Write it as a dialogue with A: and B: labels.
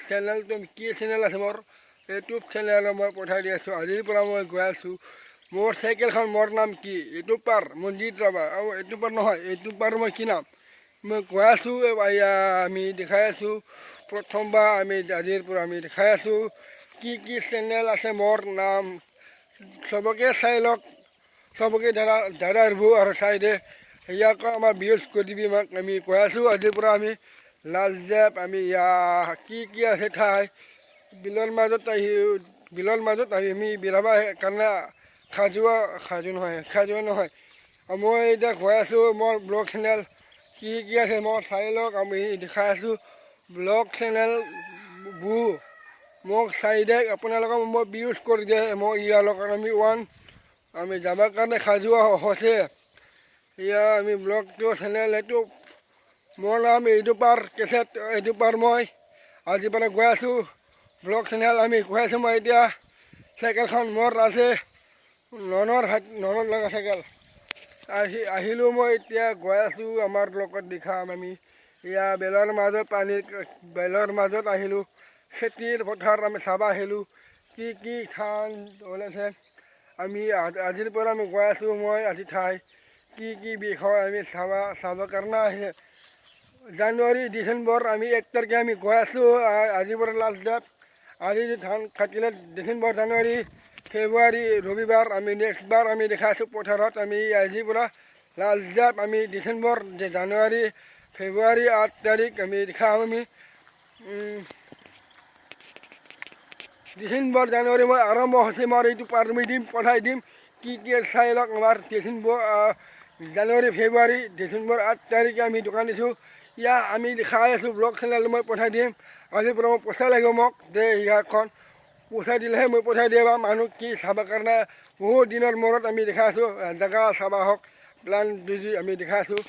A: চেনেলটো কি চেনেল আছে মোৰ, ইউটিউব চেনেল মই পঠাই দি আছোঁ। আজিৰ পৰা মই গৈ আছোঁ। মোৰ চাইকেলখন, মোৰ নাম কি? এইটো পাৰ মঞ্জিত ৰাভা। আৰু এইটো পাৰ নহয়, এইটো পাৰ মই কি নাম মই গৈ আছোঁ। এয়া আমি দেখাই আছোঁ। প্ৰথমবাৰ আমি আজিৰ পৰা আমি দেখাই আছোঁ কি কি চেনেল আছে। মোৰ নাম চবকে চাই লওক, চবকে দাদা দাদা আৰু আৰু চাই দে। ইয়াক আমাৰ ভিউজ কৰি দিবি আমাক। আমি কৈ আছোঁ, আজিৰ পৰা আমি লাষ্ট জেপ। আমি ইয়া কি কি আছে ঠাই, বিলৰ মাজত আহি, বিলৰ মাজত আহি আমি বিলাবা কাৰণে সাজোৱা, সাজু নহয়, সাজোৱা নহয়। মই এতিয়া গৈ আছোঁ। মোৰ ব্লগ চেনেল কি কি আছে মই চাই লওক। আমি দেখাই আছোঁ ব্লগ চেনেল বু মোক চাই দিয়ক আপোনালোকক। মই ভিউজ কৰি দিয়ে। মই ইয়াৰ লগত আমি ওৱান আমি যাবৰ কাৰণে সাজোৱা হৈছে। এয়া আমি ব্লগটো চেনেল এইটো মোৰ নাম এইটো পাৰ কেছেট, এইটো পাৰ মই আজিৰ পৰা গৈ আছোঁ। ব্লগ চেনেল আমি গৈ আছোঁ। মই এতিয়া চাইকেলখন মোৰ আছে, ননৰ ভাত ননত লগা চাইকেল। আহি আহিলোঁ মই, এতিয়া গৈ আছোঁ। আমাৰ লগত দেখাম আমি। এয়া বেলৰ মাজত, পানীৰ বেলৰ মাজত আহিলোঁ। খেতিৰ পথাৰ আমি চাব আহিলোঁ, কি কি ধান ওলাইছে। আমি আজিৰ পৰা আমি গৈ আছোঁ। মই আজি ঠাই কি কি বিষয় আমি চাব কাৰণে আহিছে। জানুৱাৰী, ডিচেম্বৰ আমি 1 তাৰিখে আমি গৈ আছোঁ। আজিৰ পৰা লাষ্ট ডেট। আজি ধান কাটিলে ডিচেম্বৰ, জানুৱাৰী, ফেব্ৰুৱাৰী, ৰবিবাৰ আমি নেক্সট বাৰ আমি দেখাই আছোঁ পথাৰত। আমি আজিৰ পৰা লাষ্ট ডেট। আমি ডিচেম্বৰ, জানুৱাৰী, ফেব্ৰুৱাৰী 8 তাৰিখ আমি দেখাম। আমি ডিচেম্বৰ, জানুৱাৰী মই আৰম্ভ হৈছে। মই এইটো পাৰ্মি দিম, পঠাই দিম। কি কি চাই লওক। আমাৰ ডিচেম্বৰ, জানুৱাৰী, ফেব্ৰুৱাৰী, ডিচেম্বৰ 8 তাৰিখে আমি দোকান দিছোঁ। ইয়াৰ আমি দেখাই আছোঁ। ব্লগ চেনেল মই পঠাই দিম। আজিৰ পৰা মই পইচা লাগিব মোক দে। ইয়াখন পইচা দিলেহে মই পঠাই দিম। মানুহ কি চাবৰ কাৰণে বহুত দিনৰ মূৰত আমি দেখাই আছোঁ। জেগা চাবা হওক, প্লান বিজি আমি দেখাই আছোঁ।